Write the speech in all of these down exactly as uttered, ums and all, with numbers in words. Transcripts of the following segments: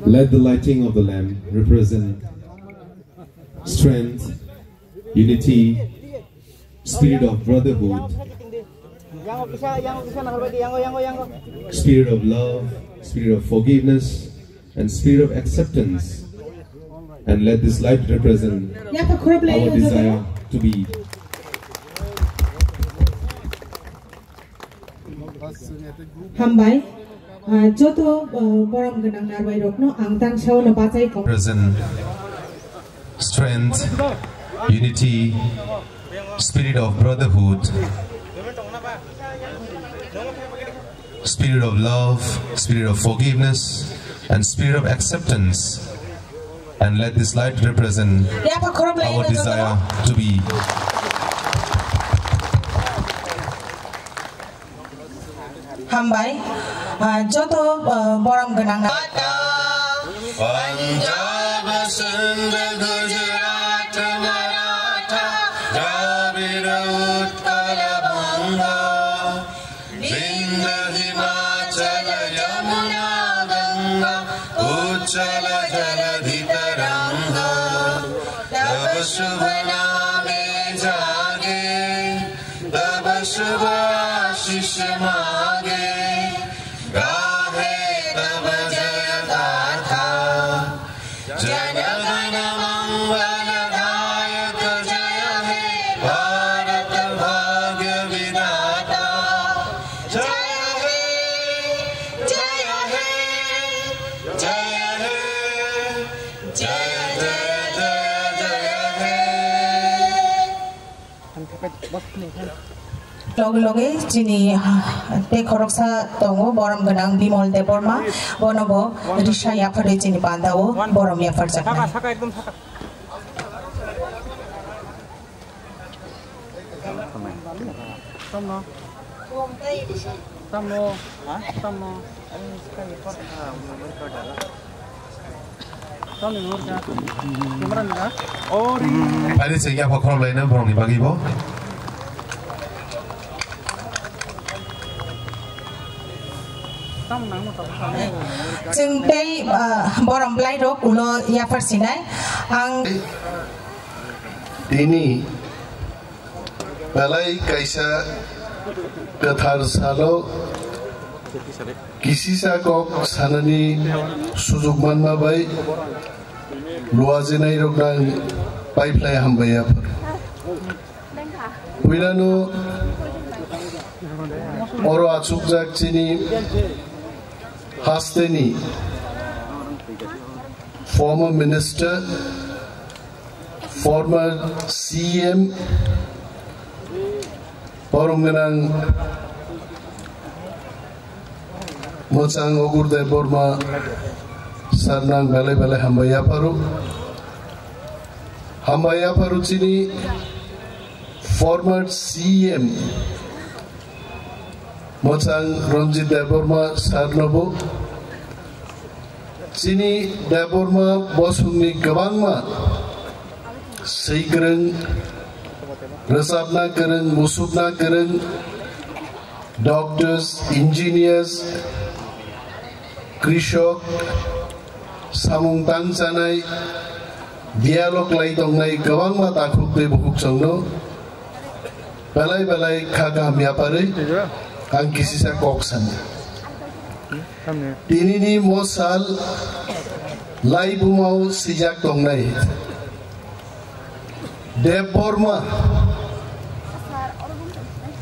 Let the lighting of the lamp represent strength, unity, spirit of brotherhood, spirit of love, spirit of forgiveness, and spirit of acceptance. And let this light represent our desire to be. Hambai, ah, joto, ah, borom gwnang narwai rokno ang tang saono bachai kong. Present strength, unity, spirit of brotherhood, spirit of love, spirit of forgiveness, and spirit of acceptance. And let this light represent Yapha khorop lai our no desire to be. Hambai, ah, joto, ah, borom gwnang. Punjab, Sindh, Gujarat, Maratha, Dravid, Utpal, Banga, Vindh, Himachal, Yamuna, Ganga, Utpal, Jaladhi, Taranga, Tab, Shubh, Naam, Jaage, Tab, Shubh, Aashish, Maange, Gaaye, Tab, Jaya, Gaatha. Jana Gana Mangala Dayak Jaya He Bharat Bhagya Vidhata Jaya He Jaya He Jaya He Jaya Jaya Jaya Jaya He. Loge loge chini, ah, tei khoroksa tongo, borom gwnang Bimol Debbarma, bono bo risa yapharwi chini panda o borom yapharjaknai. Saka, saka, ekdom saka. Tamno? Tamno? Ha? Tamno? Ani saka yapar. Tamni nur ka? Camera ni ka? Ori. Bari se yapha khorok lai na borok ni bagwi bo. Tam nang mo tam. Chwng tei, ah, borom blai rok ulo yaphar sinai. Ang Tini belai kaisa kwthar salo kisisa kok sanani sujuk manma bai luajinai rokno ang paiphlai hambai yaphar. Puilano oro achukjak chini hasteni former minister, former C M, borom gwnang mwchang Ogur Debbarma sir nang belai belai hambai yapharo. Hambai yapharo chini former C M mwchang Ranjit Debbarma sir nobo. Chini Debbarma bosongni kwbangma swi kwrwng, rwchapna kwrwng, musukna kwrwng, doctors, engineers, krishok, samung tang chanai, dialog lai tongnai kwbangma takhuk tei bukhuk chwngno belai belai kha kaham yaparwi ang kisisa kok sani. Tinini mosal lai bumao swijak tongnai. Debbarma,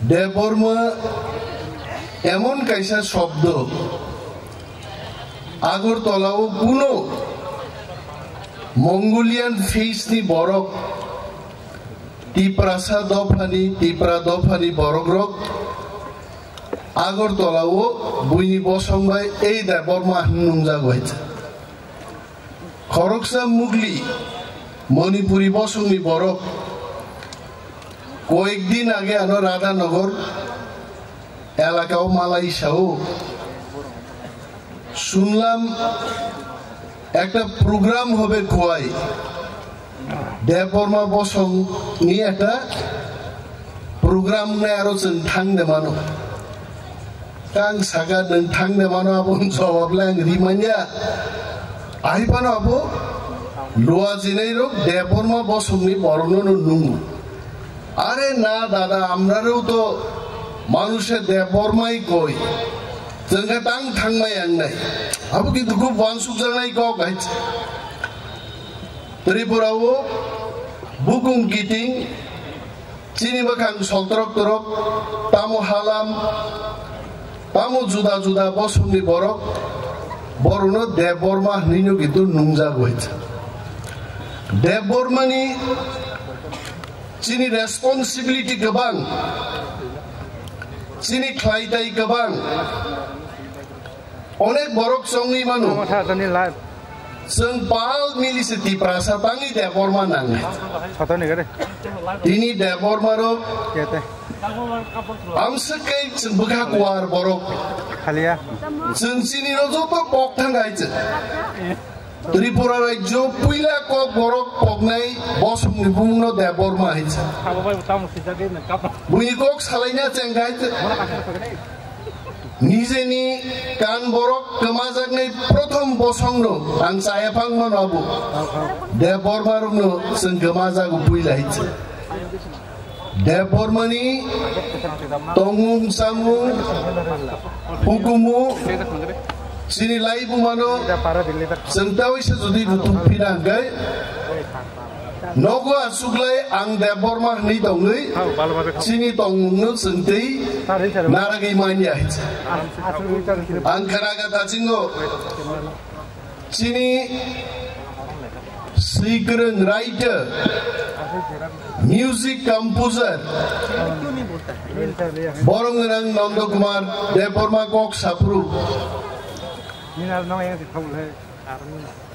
Debbarma emon kaisa shobdo, Agartala o kuno Mongolian face ni borok, Tiprasa dophani, Tipra dophani borok rok Agartala o buini bosong bai ei Debbarma hwnwi nungjago hai. Khoroksa mugli Manipuri bosongni borok koyek din age ano Radhanagar elaka o malai sao, "Sunlam ekta program hobe khowai." Debbarma bosong ni ekta program nai aro chwng thang de mano. Kang saka nwng thang de mano, abo jawab le ang ri manya. Ahai phano abo luwa jinai rok Debbarma bosongni borokno no nungo. Are na dada, amrareo to manushe Debbarmai koi. Chwngkhe tang thangmai ang nai. Abo kintu khub wansukjaknai kok hai. Tripura o bukung kiting, chini bwkhang sol torok torok, tamo halam, tamo juda juda bosongni borok, borokno Debbarma hwnwi no kintu nungjago hai. Debbarmani chini responsibility kwbang, chini khlaitai kwbang. Onek borok chongwi mano. Tamo sa tani live. Chwng pal mili se Tiprasa tangwi Debbarma nangnai. Sotoni gare. Tini Debbarma rok. Kete. Amswk kai chwng bwkha kuar borok. Khaliya. Chwng chini no joto pok thang hai chwng. Tripura rajyo puila kok borok poknai bosongni bumungno Debbarma hai chwng. Buini kok salaina cheng hai chwng. Nijeni kan borok kwmajaknai prothom bosongno ang chaya phang mano abo. Debbarma rokno chwng kwmajago puila hai chwng. Debbarmani tongmung chamung hukumu chini laibumano chwng tawi se jodi rutuk phina hwnkhe Nogo achuklai ang Debbarma hwnwi tongwi chini tongmungno chwng tei naragwi manya hai. Ang khana kha tachingo chini swikwrwng writer, music composer, borom gwnang Nondo Kumar Debbarma kok saphuru.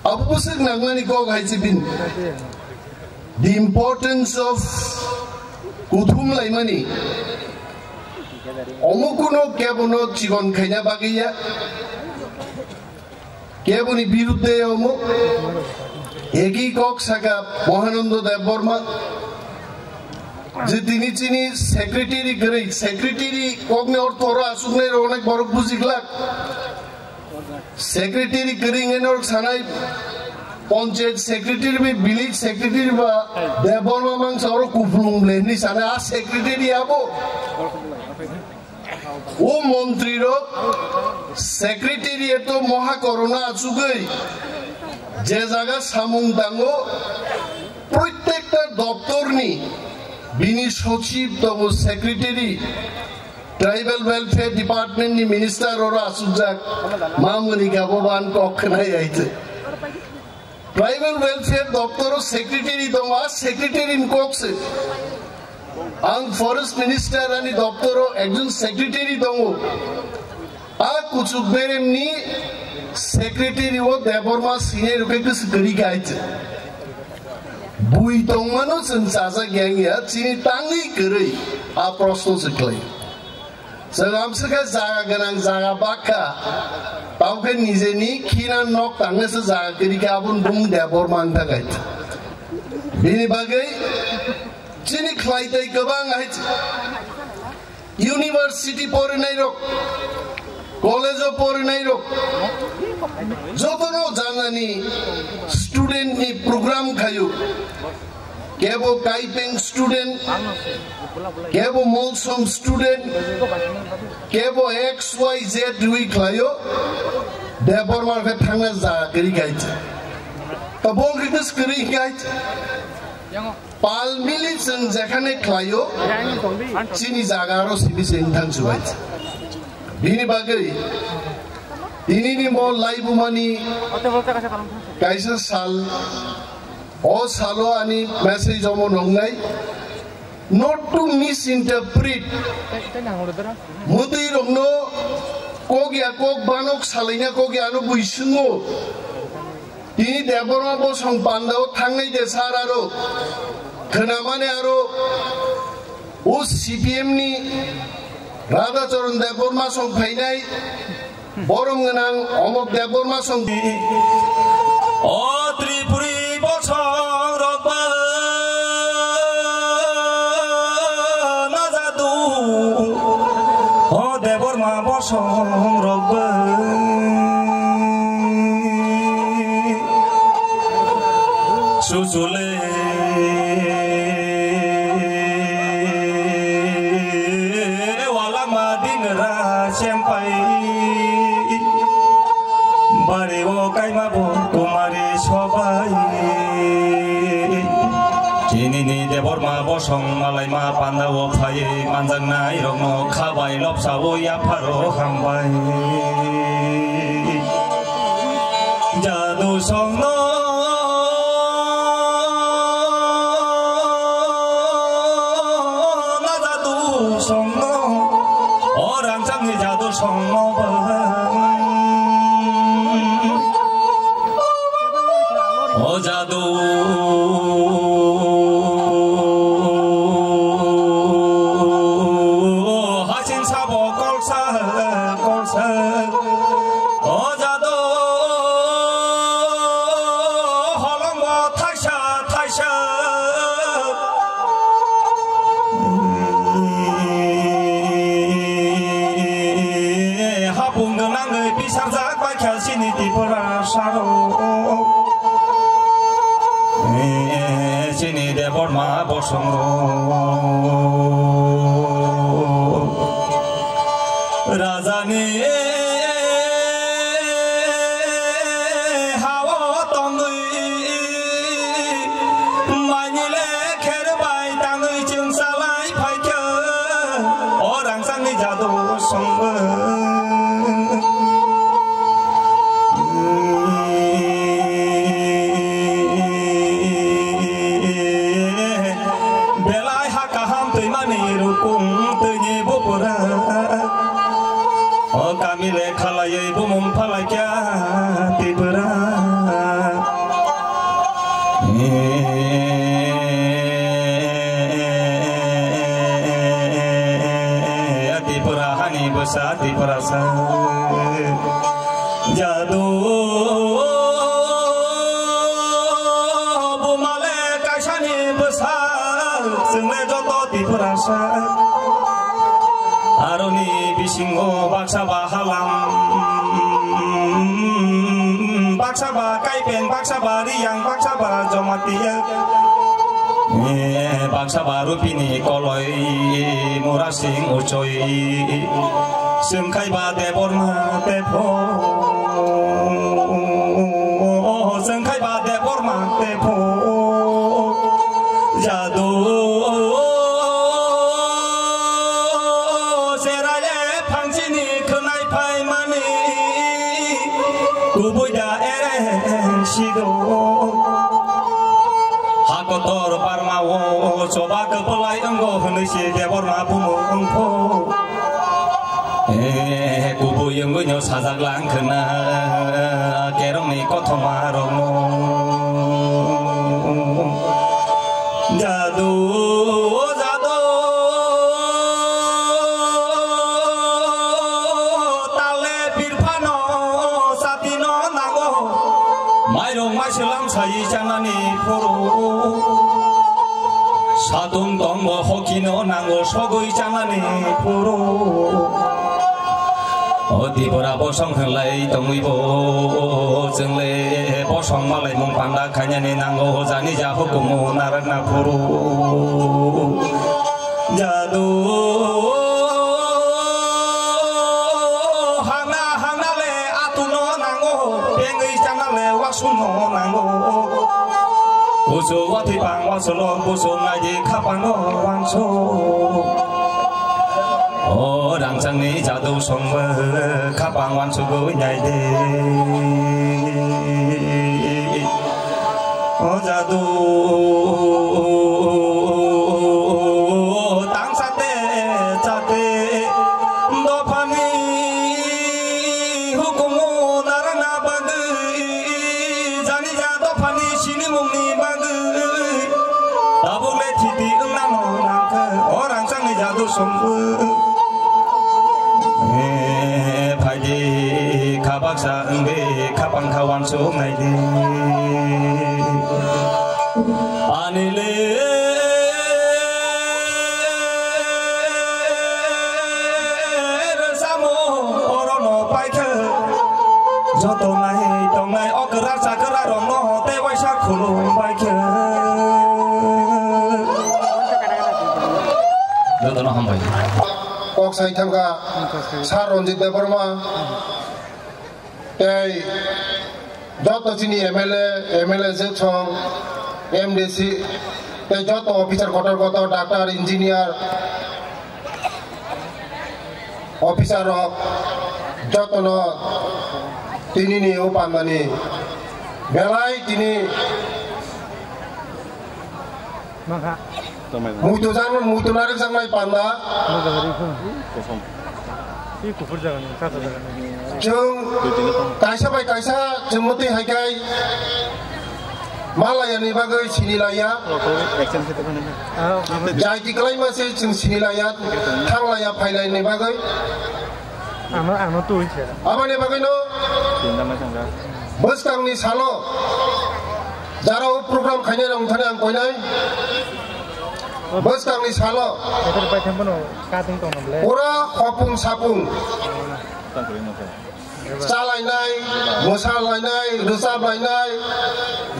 Abo bwswk nangnani kok hai se bini. The importance of kuthum laimani. Omo kuno kebono chikon khaina bagwi ya. Keboni birudde omo. Egi kok saka Mohanando Debbarma. Je tini chini secretary kwrwi, secretary kokni ortho oro asuknai rok onek borok bujiglak. Secretary kwrwi hwnwi norok sanai, panchayat secretary bai village secretary ba Debbarma mangsa oro kupulung le hwnwi sanai, a secretary abo. O montri rok secretary eto moha korona achugwi je jaga samung tango, protekta doptorni bini sochib tongo, secretary. Tribal Welfare Department ni minister oro asukjak, mamuni gabo ban kok khwnai aite. Tribal Welfare doptoro secretary tongo, a secretary ni kok se. Ang forest minister ani doptoro ekjon secretary tongo. A kuchuk berem ni secretary o Debbarma sinai rokhe kwswk kwrwi khe aite. Bui tongmano chwng chajak yang ya, chini tangwi kwrwi a proshno se khlai. Chwng amswkhe jaga gwnang, jaga bakha, tamo khe nijeni khina nok tangnase jaga kwrwi khe aboni bumung Debbarma wng thangkha. Bini bagwi chini khlai tei kwbang hai. University porinai rok, college o porinai rok, jotono janani student ni program khayu. Kebo Kaipeng student, kebo Molsom student, kebo X Y Z rwi khlaio, Debbarma khe thangna jaga kwrwi khaite. Tabok khe kwrwi khaite. Pal mili chwng jekhane khlaio, chini jaga aro simi se wng thang chubai. Bini bagwi tinini mo laibumani kaisa sal, o salo ani message omo nongnai. Not to misinterpret. Mwtwi rokno kok ya kok banok salaina kok ya ano bui swngo. Tini Debbarma bosong pandao thangnai de sar aro khwnamani aro o C P M ni Radhacharan Debbarma song phainai borom gwnang Omok Debbarma song. O Tripuri bosong rok ba na jadu, o Debbarma bosong rok ba. Chuchule walama dingra sempai bari o kaima bo kumari sobai. Chinini Debbarma bosong malaima panda o phai manjaknai rokno khabai lobsa o yapharo hambai. Jadu songno na jadu songno, o rangchakni jadu songno bang. O jadu hasing sabo kolsa kolsa. O jadu holongbo thaisa thaisa. Hapung gwnangwi bisarjak bai kha chini Tripura saro. Chini Debbarma bosong rok. Rajani hao tongwi maini le kher bai tangwi chwng salai phaikha. O rangchakni jadu songbo. Belai ha kaham twimani rukung twini bupura. O kami le khalaiwi bumung phalaikha Tripura. Tripura hani bwsa Tripura sa. Jadu bumale kaisani bwsa, chwngle joto Tripura sa. Aroni bisingo baksa ba halam, baksa ba kaipeng, baksa ba riyang, baksa ba jomatiya. Eh, baksa ba rupini koloi murasing uchoi. Sengkhai ba Debbarma tepho. Sengkhai ba Debbarma tepho. Jadu seraye phangsini khwnai phaimani. Kubui da ereng sido. Ha kotor barma o choba kwplai wngo hwnwi se Debbarma bumo wngkho. Eh, kubui wngwi no sajak lang khwna kerongni kothoma rokno. Jadu, jadu, tale pirphano satino nango. Mairung maiselam sai chanani phuru. Satung tongbo hokino nango sogwi chanani phuru. O Tripura bosong hwnlai tongwibo, chwngle bosong malaimung panda khainani nango, jani ja hukumu narwkna phuru. Jadu hangna hangna le atuno nango, pengwi chana le wasuno nango. Kusu wathi pang wasulo, kusu ngaidi khapango wansu. O rangchakni jadu songbo khapang wansugwi naidi. O jadu tangsate chate dophani hukumu narwkna bagwi, jani ja dophani sinimungni bagwi. Tabuk le thiti wngna no nangkhe o rangchakni jadu songbo. Eh, phaidi kha baksa wngdi khapang kha wansuk naidi. Ani le rwchamo orono paikha. Joto nai tongnai okra chakra rokno tei waisa khulum baikha. Sai thangkha Sir Ranjit Debbarma, tei joto chini M L A, M L A Jwksong, M D C, tei joto officer kotor kotor, doctor, engineer, officer rok jotono tinini o pandani belai tini Mangha. Muitu jang, muitu narik jang nai panda. Mangha ri phun. Kosom. I kuphur jaga ni, kasa jaga ni. Chwng kaisa bai kaisa chwng mati hai kai. Malaya ni bagwi sini laya. Action se to khana. Ah, Jai ti kalai ma se chwng sini laya. Thang laya phai lai ni bagwi. Ano, ano tu inse. Abani bagwi no. Tinda ma sangga. Bwskang ni salo. Jara o program khainai rok thani ang koinai. Bwskang ni salo. Better pai thang bono katung tong namle. Pura khopung sapung. Tang kuri no. Chalainai, mwsalainai, rwchablainai,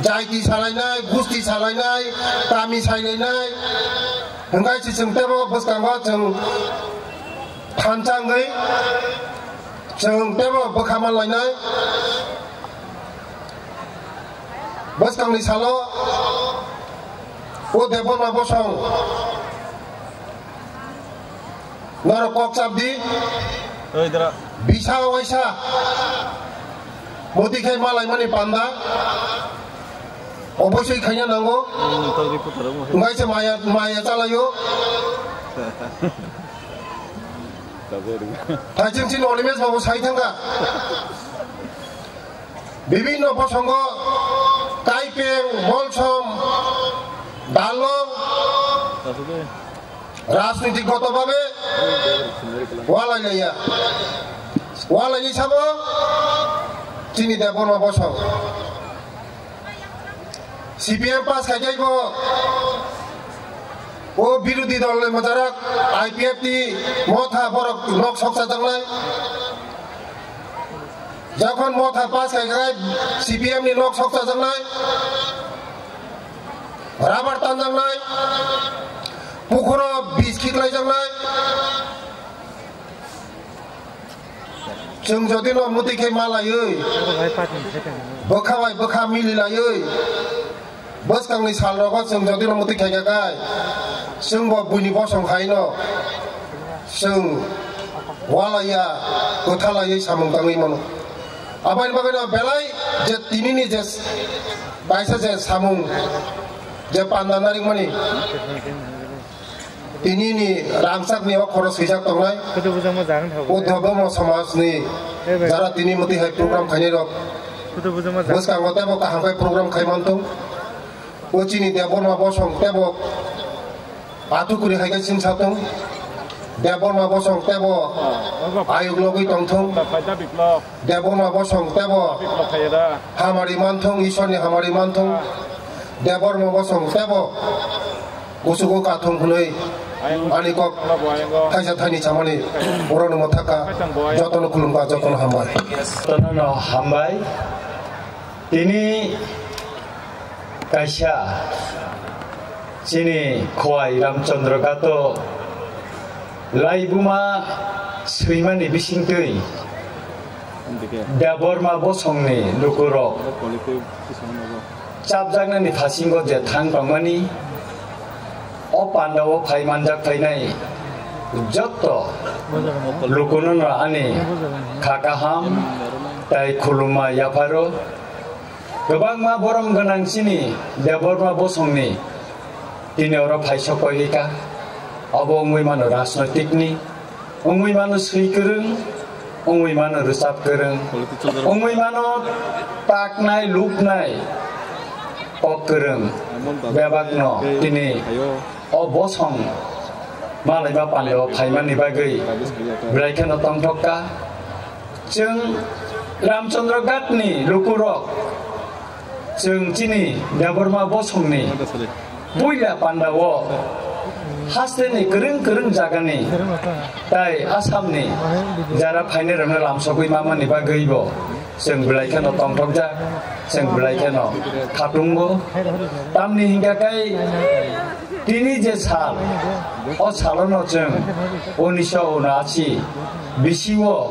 jaiti salainai, gusti salainai, kami sailainai. Hwnkhe se chwng tebo bwskango chwng thansa wngwi chwng tebo bwkha manlainai. Bwskangni salo o Debbarma bosong norok kok chap di. Oi dara. Bisa waisa muti khai malaimani panda obosoi khaina nango. Hmm, tagri putharo mo. Wngkha se maya, maya chalaio. Tabori. Thaising chini Onimesh babu sai thangkha. Bibhinno bosongo kaipeng, molsom, dalong, rajnitik goto babe walai laiya. Walai ni sabo chini Debbarma bosong. C P M pass khai khai bo o birodhi dol ni mwcharok I P F T Motha borok nok soksa jangnai. Jokhon Motha pass khai khai C P M ni nok soksa jangnai. Rabar tanjaknai. Pukhuro bis khiklai jaknai. Chwng jodi no muti khe malaiwi, bwkha bai bwkha mililaiwi, bwskangni salrogo chwng jodi no muti khaikha khai, chwngbo buini bosong khaino chwng walaiya, kwthalaiwi samung tangwi mano. Aboni bagwino belai je tinini je kaisa je samung je panda narikmani, Tini ni rangchak ni o khorok swijak tongnai. Kutu bujang ma jang thabo. O Debbarma samaj ni jara tini muti hai program khainai rok. Kutu bujang ma jang. Bwskango tebo kaham khai program khai mantung. O chini Debbarma bosong tebo atu kuri hai khai sing satung. Debbarma bosong tebo ayuk logwi tongthung. Debbarma bosong tebo hamari manthung, Ishwar ni hamari manthung. Debbarma bosong tebo kuchugo kathung hwnwi ani kok thaisa thaini samani borokno mwthakha. Jotono khulumkha, jotono hambai. Jotono hambai. Tini kaisa chini Khowai Ramchandra Gato laibuma swimani bisingtwi Debbarma bosongni lukurok chapjaknani phasingo je thang tongmani, o pandao phai manjak phainai jotto lukuno no ani kha kaham tai khulumma yapharo. Kwbangma borom gwnang chini Debbarma bosongni tini oro phai sokoi rika. Obo wngwi mano rajnoitikni, wngwi mano swi kwrwng, wngwi mano rwchap kwrwng, wngwi mano taknai luknai kok kwrwng. Bebakno tini o bosong malaima pandao phaimani bagwi belai kheno tongthok kha. Chwng Ramchandra Ghatni lukurok, chwng chini Debbarma bosongni puila pandao hasteni kwrwng kwrwng jagani tai Assamni jara phainairokno lamsogwi mamani bagwibo Chwng belai kheno tongthokjak, chwng belai kheno khatungo. Tamni hingkha khe tini je sal, o salono chwng unisho unashi bisio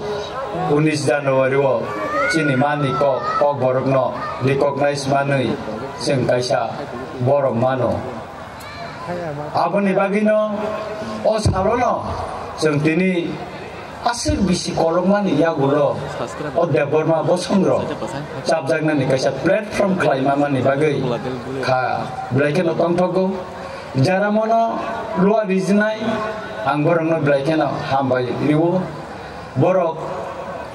unis January o chini mani kok, kokborokno recognize manwi chwng kaisa borom mano. Aboni bagwino o salono chwng tini aswk bisi kolokmani yagulo o Debbarma bosongrok chapjaknani kaisa platform khlaima mani bagwi kha belai kheno tongthogo. Jara mono lua rijinai ang borokno belai kheno hambai rio. Borok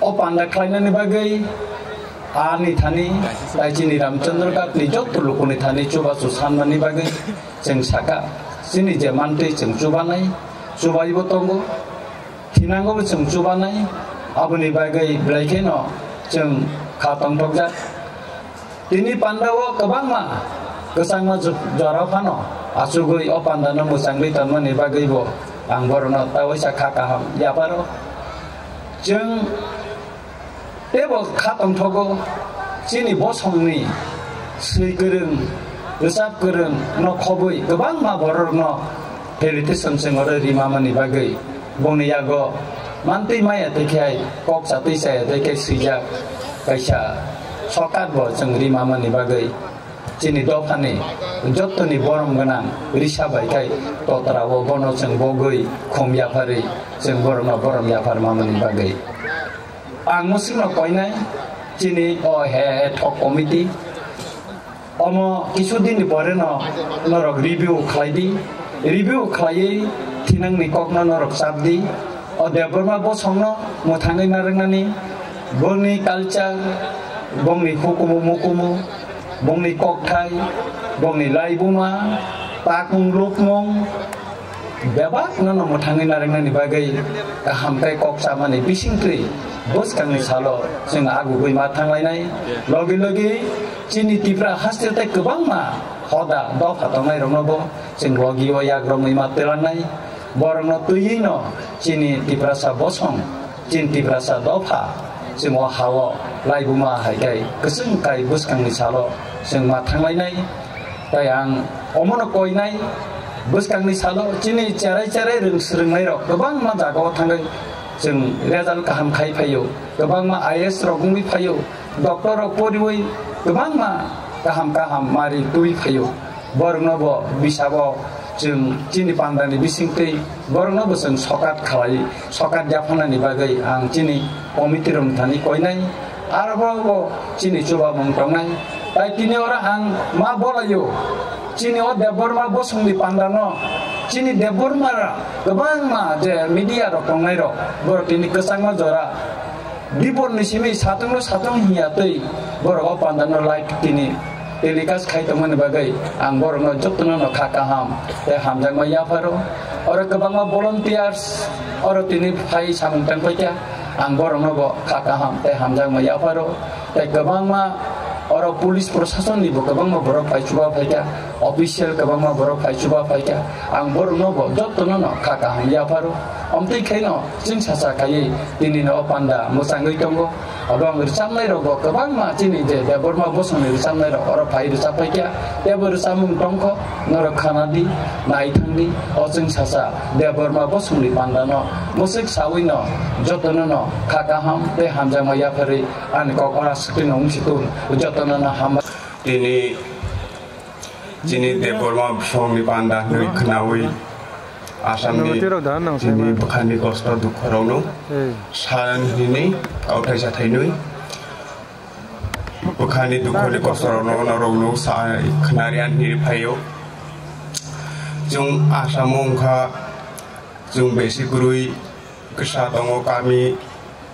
o panda khlainani bagwi ani thani, tai chini Ramchandra Ghat ni jotto lukuni thani chubachu sanmani bagwi chwng saka, chini je mantwi chwng chubanai, chubaibo tongo, thinangobo chwng chubanai, aboni bagwi belai kheno chwng kha tongthokjak. Tini pandao kwbangma kwchangma ju-, jora phano achugwi o pandano mwchangwi tonmani bagwibo ang borokno taoisa kha kaham yapharo. Chwng teibo kha tongthogo, chini bosongni swi kwrwng, rwchap kwrwng no khobwi kwbangma borokno felicitation chwng oro rimamani bagwi. Bongni yago mantwi maya tei khe kok chatwi chaya tei khe swijak kaisa sokat bo chwng rimamani bagwi chini dophani jottoni borom gwnang risa bai khai totra o bono chwng bogwi khum yapharwi chwng borokno borom yapharmamani bagwi. Ang musukno koinai chini o he, he thok committee. Omo kisu din ni pore no norok review khlai di. Review khlaiwi thinang ni kok no norok chap di. O Debbarma bosong no mwthangwi narwknani, boni culture, bongni hukumu mukumu, bongni kokthai, bongni laibuma, takmung lukmung, bebak no no mwthangwi narwknani bagwi kaham khe kok chamani bisingtwi bwskangni salo chwng agugwi ma thanglainai. Logi logi chini Tipra haste tei kwbangma hoda dopha tongnairokno bo chwng logi o yak romwi ma twlangnai. Borokno twiwi no chini Tiprasa bosong, chini Tiprasa dopha chwng o ha-o laibuma hai khe kwchwng kai bwskangni salo chwng ma thanglainai. Tai ang omono koinai, bwskangni salo chini cherai cherai rwng swrwngnairok kwbangma jagao thangwi chwng result kaham khai phaio, kwbangma I A S rok wngwi phaio, doctor rok poriwi kwbangma kaham kaham mari twi phaio. Borokno bo bisabo chwng chini pandani bisingtwi borokno bo chwng sokat khalai, sokat yaphanani bagwi ang chini committee rok thani koinai. Aro bo chini chubamung tongnai. Tai tini oro ang ma bolaio, chini o Debbarma bosongni pandano, chini Debbarma kwbangma je media rok tongnai rok, borok tini kwchangma jora. Dibor ni simi satung no satung hiya twi borok o pandano live tini telecast khai tongmani bagwi ang borokno jotono no kha kaham tei hamjakma yapharo. Oro kwbangma volunteers oro tini phai samung tang paikha, ang borokno bo kha kaham tei hamjakma yapharo. Tei kwbangma oro police proshasonni bo kwbangma borok phai chuba phaikha, official kwbangma borok phai chuba phaikha, ang borokno bo jotono no kha kaham yapharo. Omtwi khaino chwng sacha khaiwi tini no o panda mwchangwi tongo. Abo ang rwchapnai rok bo kwbangma chini je Debbarma bosongni rwchapnai rok oro phai rwchap phaikha, teibo rwchapmung tongkho, norok khana di, nai thang di. O chwng sacha Debbarma bosongni panda no mwswk sawi no jotono no kha kaham tei hamjakma yapharwi ani kok ora swtwi no wngsi tun jotono no hambai. Tini chini Debbarma bosongni panda hwnwi khwnawi Assamni chini bwkhani kosto dukho rokno saran hwnwi kauthai sathainwi bwkhani dukhoni kosto rokno norokno sa khwnari ani phaio. Chwng Assamo wngkha, chwng besi kwrwi kwsa tongo kami,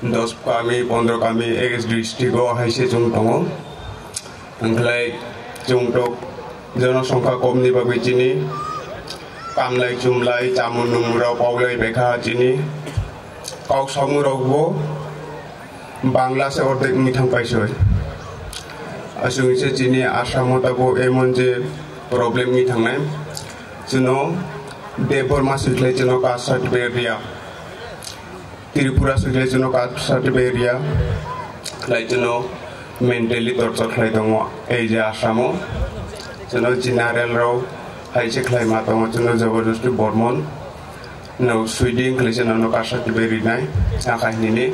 dos kami, pondro kami, ek district o hai se chwng tongo. Wngkhlai chwng tok jonosongkha komni bagwi chini kamlai chumlai chamung nungmung rok paulai baikha chini kok samung rok bo Bangla se ordek wngwi thang paisoi. Aswk se chini Assam o tabuk emon je problem wngwi thangnai. Chwngno Debbarma swkhlai chwngno caste certificate riya. Tripura swkhlai chwngno caste certificate riya. Khlai chwngno mentally torture khlai tongo ei je Assam o. Chwngno general rok hai se khlai ma tongo, chwngno jobordosti Bormon no swiding khlai se nono kasa tibai rinai. Aka hinini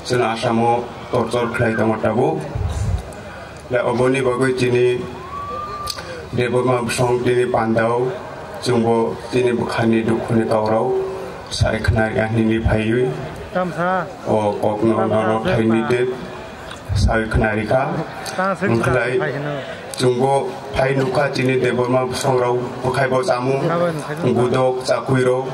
chwngno Assam o torture khlai tongo tabuk. Le oboni bagwi chini Debbarma bwsong tini pandao chwngbo tini bwkhani dukhuni kaurao sai khna ri hinini phaiwi. Tamsa. O kokno Tamsa nono se thaini ma. Te sai khna rikha. Tamsa se Wngkhlai phai hino. Chwngbo phai nukha chini Debbarma bwsongrok bwkhaibo chamung, Abo nukha. Gudok, chakwirok,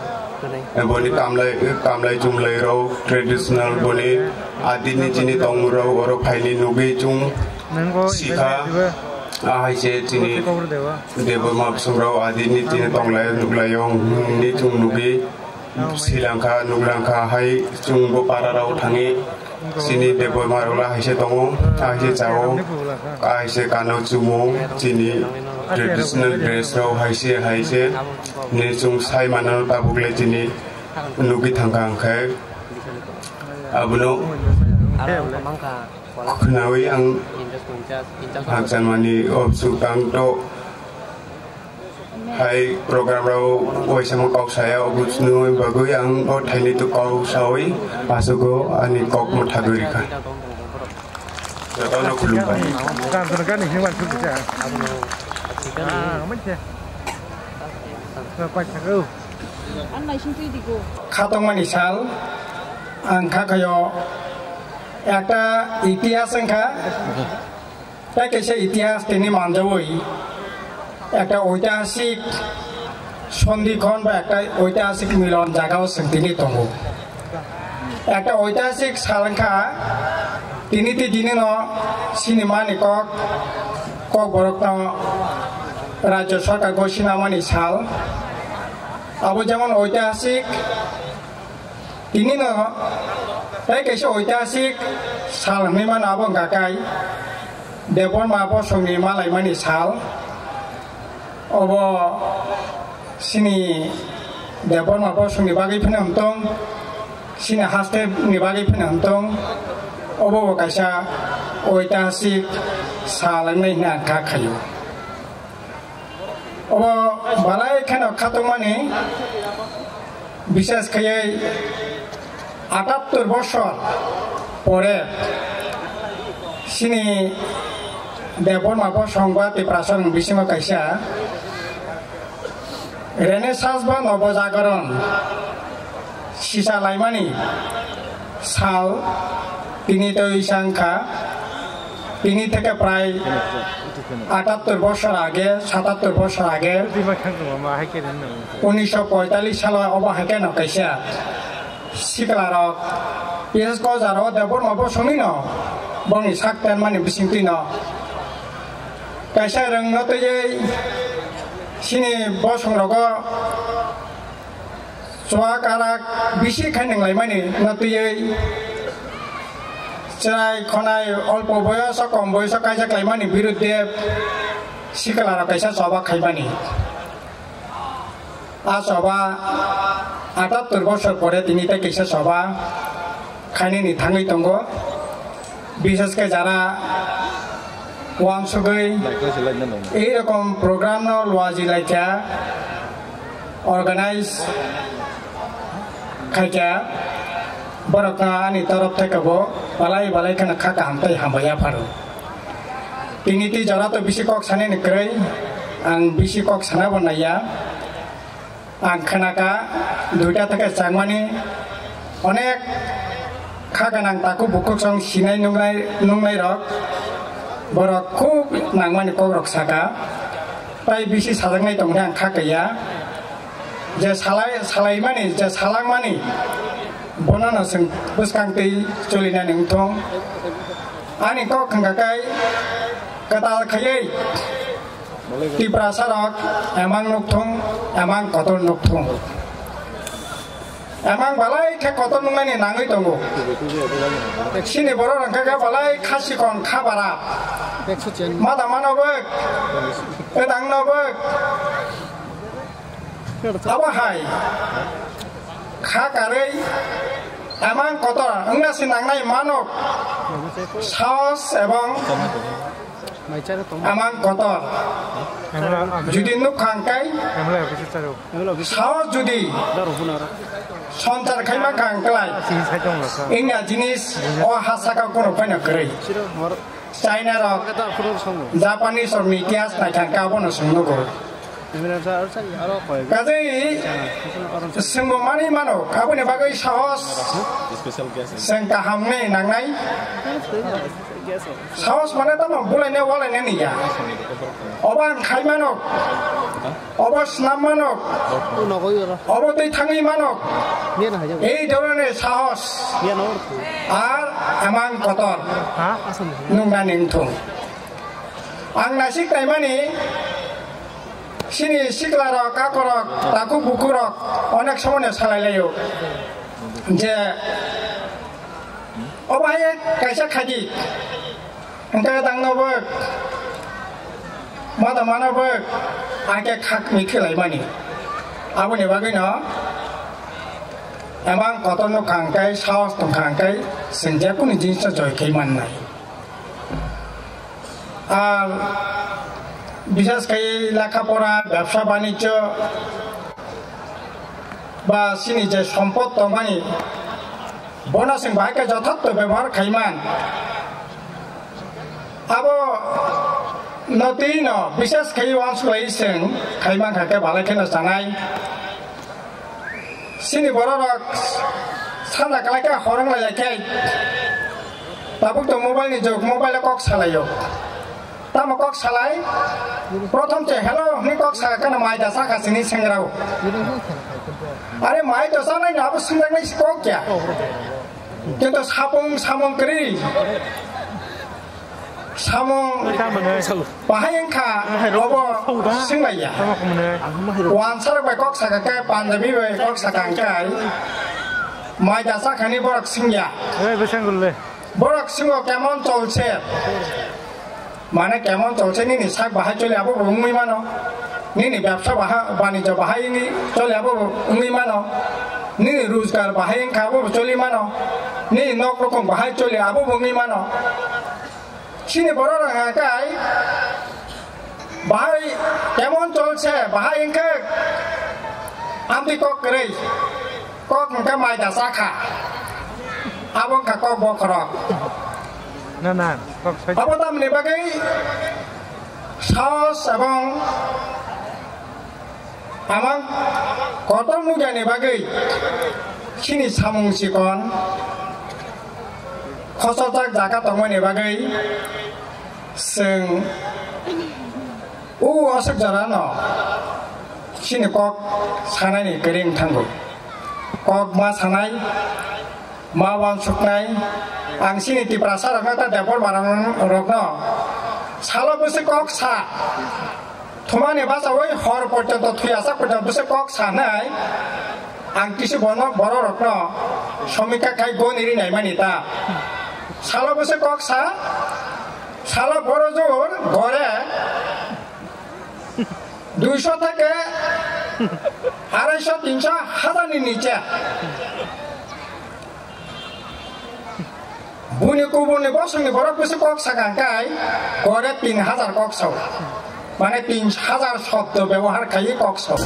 boni kamlai, kamlai chumlairok, traditional boni adini chini tongmungrok oro phaini nugwi chwng Nangbo sikha. Ibai ibai. Ahai se chini Kote kobor dewa. Debbarma bwsongrok adini chini tonglai nuglaio hwnwi chwng nugwi silangkha, nuglangkha hai chwngbo pararao thangwi. Chini Debbarma rok la hai se tongo, hai se chao, hai se kano chumo, chini traditional dress rok hai se, hai se, ni chwng sai mano tabuk le chini nugwi thangkha hwnkhe abono khwnawi ang hakchanmani o swkang to. Hai program rok waisa ma kok saya, obo chwngwi bagwi ang o thaini to kok sawi pachugo ani kok mwthagwi rikha. Jotono khulumbai. Kanchana gani hini wansuk bisa. Ah, manse. Paisa ko. Khatongmani sal ang kha khayo ekta itihas wngkha. Tei kaisa itihas tini manjawi ekta oitihasik sondikhon ba ekta oitihasik milon jagao chwng tini tongo. Ekta oitihasik sal wngkha tini tei dinino sinimani kok, kokborokno Rajya Sarkar gosinamani sal. Abo jemon oitihasik Tini no tei kaisa oitihasik sal hwnwi mano, abo wngkha khe Debbarma bosongni malaimani sal. Obo chini Debbarma bosongni bagwi phano hwn tong, chini hasteni bagwi phano hwn tong, obo bo kaisa oitihasik sal wngnai hwnwi ang kha khaio. Obo balai kheno khatungmani, bishes khaiwi atattor bosor pore chini Debbarma bosong ba Tiprasarokni bisingo kaisa Renaissance ba Nobo Jagaron sisa laimani sal tini tei wngkha, tini theke prai atattor bosor age, satattor bosor age, unisho poitallis salo obo hai kheno kaisa siklarok, bises ko jaro Debbarma bosongni no bongni sak tenmani bisingtwi no kaisa rwngno twiwi chini bosongrogo Chuak arak bisi khai nanglaimani no twiwi chwrai khonai olpo boyoso kom boyoso kaisa khlaimani birudde siklarok kaisa choba khaimani. A choba atattor bosor pore tini tei kaisa choba khainani thangwi tongo. Bishes khe jara uansugwi ei rokom program no luaji laikha, organize khaikha, borokno ani torof theke bo balai balai kheno kha kaham tei hambai yapharo. Tini tei jora to bisi kok sanani kwrwi, ang bisi kok sana bo naiya. Ang khnakha duita theke changmani onek kha gwnang takhuk bukhuk song sinai nungnai, nungnai rok, borok khub nangmani kok rok saka, tai bisi sajaknai tongkhe ang kha kaiya. Je salai, salaimani, je salangmani, bono no chwng bwskang twi cholinani wngthong. Ani kok khangkha kai kwtal khaiwi Tiprasa rok emang nukthung, emang kotor nukthung. Emang balai khe kotor nuknani nangwi tongo. Chini borok rok khe balai kha sikon kha bara. Mada mano bwk, edang no bwk. Abo hai kha karwi emang kotor wngna si nangnai manok. Sahos ebong amang kotor. Judi nukha hwnkhe, sahos judi sonchar khaima kha hwnkhe, wngya jinis o ha saka kunu phaina kwrwi. China rok, Japanese rok ni itihas naikha hwnkhe abono chwng nugo. Kaje swngbo manwi mano, aboni bagwi sahos chwng kaham ni nangnai. Sahos mane tamo bulaina walaina ni ya. Obo ang khai mano, obo snam mano, obo twi thangwi mano. Ei dhoroner sahos ar amang kotor nungna nengthung. Ang naisik naimani, chini siklarok, kakorok, takhuk bukurok onek somono salai laio je, obo hai kaisa khaidi, hwnkhe tangno bo, mata mano bo, ake khakni khilaimani. Aboni bagwino emang kotor nukha hwnkhe, sahos tongkha hwnkhe, chwng jekunu jinisno joy khai mannai. Ar bishes khai lekha pora, bebsa banijjo ba chini je sompot tongmani, bono chwng bahai khe jothotto bebohar khai man. Abo no twi no bishes khai uansuk lai chwng khai man kha khe balai kheno chanai. Chini borok rok sanja kwlai khe horong lai lai khe tabuk to mobile ni jug, mobile o kok salaio. Tamo kok salai? Prothom che hello hwnwi kok saka khe no mai da chakha chini sengrao. Are mai to chanai no abo swngjaknai si kok ya. Kintu sapung samung kwrwi. Samung bahai wngkha, obo swngmaya. Wansarok bai kok saka khe, Punjabi bai kok saka hwnkhe, mai da chakhani borok swngya. Borok swngbo kemon cholse. Mane kemon cholse nini sak bahai choli abo bo wngwi mano. Nini bebsa bahai, banijjo bahai wngwi choli abo bo wngwi mano. Nini rojgar bahai wngkha abo bo choli mano. Nini nok rokong bahai choli abo bo wngwi mano. Chini borok rok hwnka khe, bahai kemon cholse, bahai hwnkhe amtwi kok kwrwi, kok hwnkhe mai da chakha, abo wngkha kok bokhorok. Na, na, kok soi- Abo tamni bagwi sahos ebong Amang kotor nukjani bagwi chini samung chikon khosojak jaga tongmani bagwi chwng o aswk jorano chini kok sanani kwrwi wng thango. Kok ma sanai, ma uansuknai, ang chini Tiprasa rokno ta Debbarma rokno salo bwswk kok sa. Thumani bachawi hor porjonto thwi asak porjonto bwswk kok sanai, ang kisi bono bororokno somikha khai goni ri naimani ta. Salo bwswk kok sa, salo boro jor gore duisho theke araisho tinsho hazar ni niche. Buni kubuni bosongni borok bisi kok sakha hwnkhe gore tin hazar kok sao. Mane tin hazar shobdo byabohar khaiwi kok sao.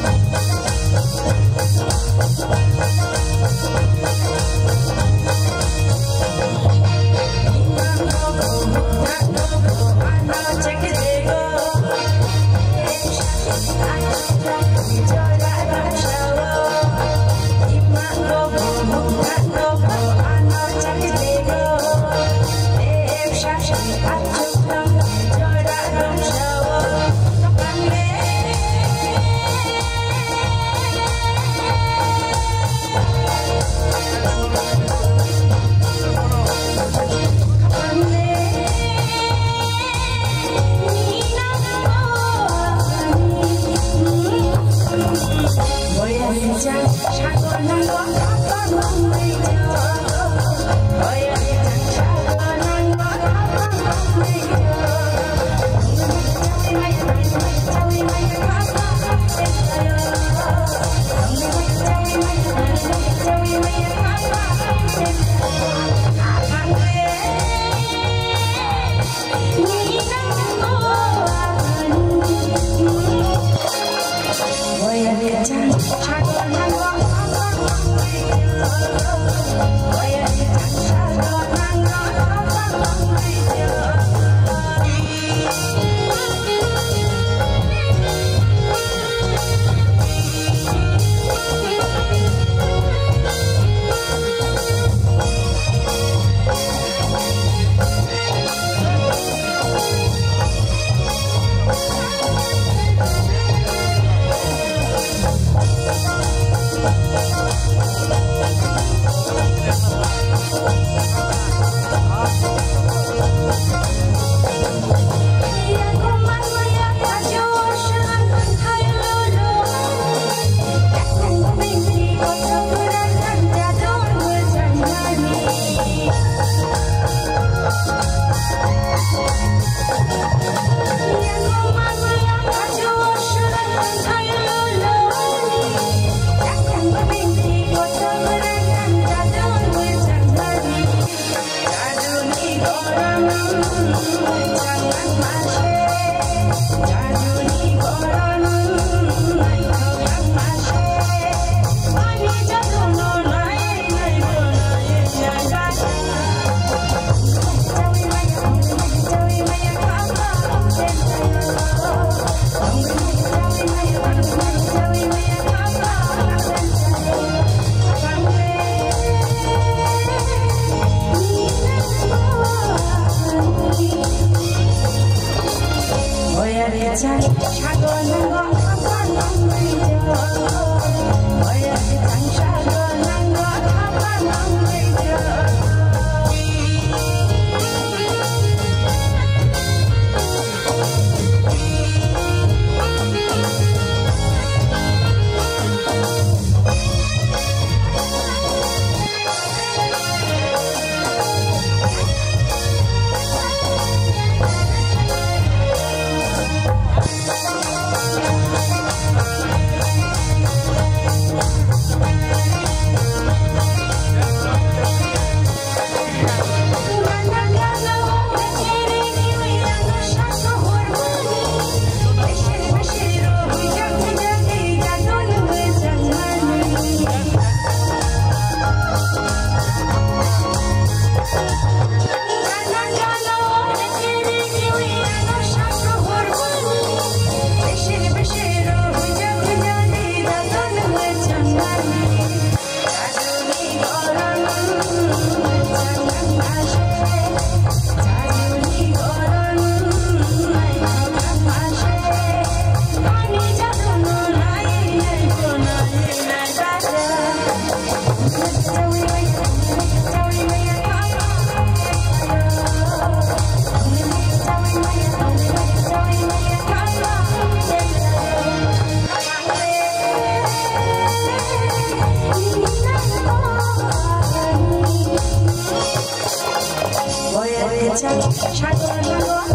Chakra